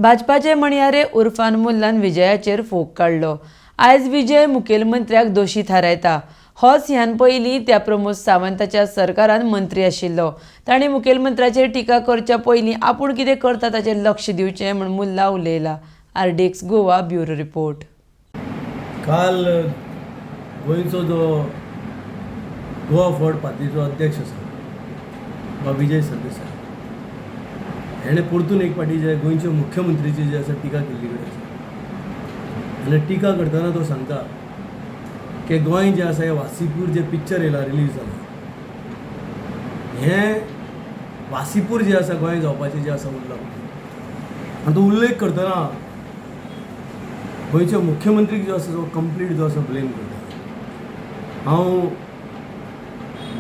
भाजपाचे म्हणयारे उर्फान मुल्लान विजयाचेर फोग काडलो. आयज विजय मुखेलमंत्र्याक दोशी थारायता. होच ह्यान पयलीं त्या प्रमोद सावंताच्या सरकारान मंत्री आशिल्लो. ताणें मुखेलमंत्र्याचेर टिका करच्या पयलीं आपूण कितें करता ताचेर लक्ष दिवचें म्हूण मुल्ला उलयला. RDX Goa, bureau report. काल गोंयचो जो गोवा फॉरवर्ड पार्टीचो अध्यक्ष आसा बा विजय सरदेसाय, हेणें परतून एक फावटी जे गोंयचे मुख्यमंत्रीची जे आसा टिका केल्ली कडेन आसा. आनी टिका करतना तो सांगता की गोंय जें आसा, हें वासीपूर जें पिक्चर येयला, रिलीज जालां, हें वासीपूर जें आसा गोंय जावपाचें जें आसा उरलां. आनी तो उल्लेख करतना गोंयच्या मुख्यमंत्रीक जो आसा तो कंप्लीट जो आसा ब्लेम करता. हांव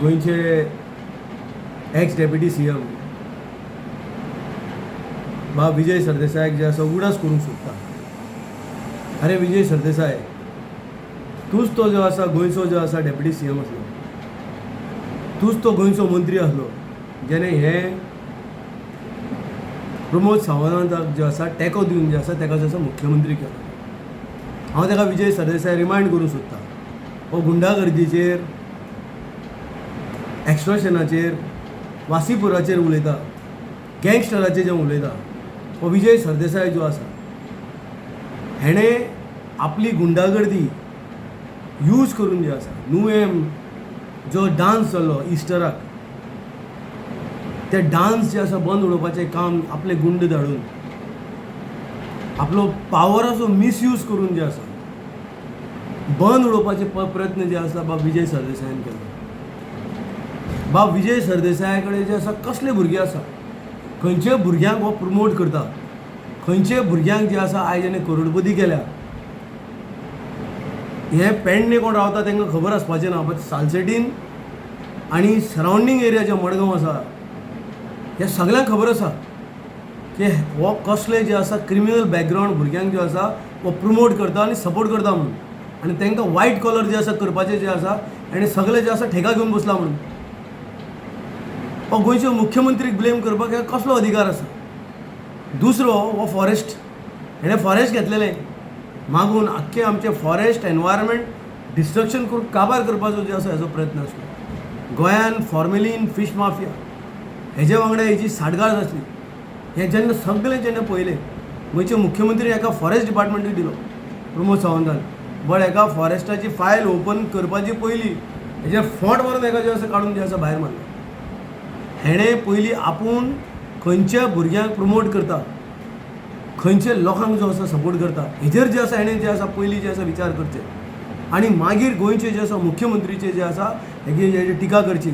गोंयचे एक्स डेप्युटी सीएम बाब विजय सरदेसायाक जे आसा उगडास करूंक सोदता. अरे विजय सरदेसाय, तूंच तो जो आसा गोंयचो जो आसा डेप्युटी सीएम आसलो, तूंच तो गोंयचो मंत्री आसलो जेणे हे प्रमोद सावंताक जो आसा टेको दिवन जे आसा ताका जो आसा मुख्यमंत्री केलो. हांव ताका विजय सरदेसाय रिमायंड करूंक सोदता, हो गुंडागर्दीचेर, एक्स्ट्रोशनाचेर, वासीपुराचेर उलयता, गँगस्टराचेर जे उलयता, हो विजय सरदेसाय जो आसा हेणें आपली गुंडागर्दी यूज करून जे आसा नुवें जो डांस जालो इस्टराक, ते डांस जे आसा बंद उडोवपाचें काम आपले गुंड धाडून, आपलो पावराचो मिसयूज करून जे आसा बंद उडोवपाचे प्रयत्न जे आसा बाब विजय सरदेसायान केलो. बाब विजय सरदेसाया कडेन जे आसा कसले भुरगे आसा, खंयचे भुरग्यांक हो प्रमोट करता, खंयचे भुरग्यांक जे आसा आयज हेणें करोडपती केल्या, हे पेडणे कोण रावता तांकां खबर आसपाचें ना, बट सालसेटीन आनी सरावंडींग एरिया जे मडगांव आसा, हे सगळ्यांक खबर आसा की हो कसले जे आसा क्रिमिनल बॅकग्रावंड भुरग्यांक जो आसा हो प्रमोट करता आनी सपोर्ट करता म्हणून, आनी तांकां वायट कॉलर जे आसा करपाचे जे आसा आनी सगळे जे आसा ठेका घेवन बसला म्हणून. हो गोंयच्या मुख्यमंत्रीक ब्लेम करपाक हे कसलो अधिकार आसा? दुसरो हो फॉरेस्ट, हेणें फॉरेस्ट घेतलेलें मागून आख्खें आमचें फॉरेस्ट एनवायरमेंट डिस्ट्रक्शन करून काबार करपाचो जे आसा हेजो प्रयत्न आसलो. गोंयान फॉर्मेलीन, फिश माफिया हेजे वांगडा हेजी साठगांठ आसली. हें जेन्ना सगळें जेन्ना पळयलें, गोंयचे मुख्यमंत्री एका फॉरेस्ट डिपार्टमेंटूय दिलो प्रमोद सावंतान, बट एका फॉरेस्टाची फायल ओपन करपाची पयली हेजे फोंट मारून एका जे आसा काडून जे आसा भायर मारलो. हेणें पयलीं आपूण खंयच्या भुरग्यांक प्रमोट करता, खंयच्या लोकांक जो आसा सपोर्ट करता, हेजेर जे आसा हेणें जे आसा पयलीं जे आसा विचार करचे आनी मागीर गोंयचे जे आसा मुख्यमंत्रीचे जे आसा हेजी टिका करची.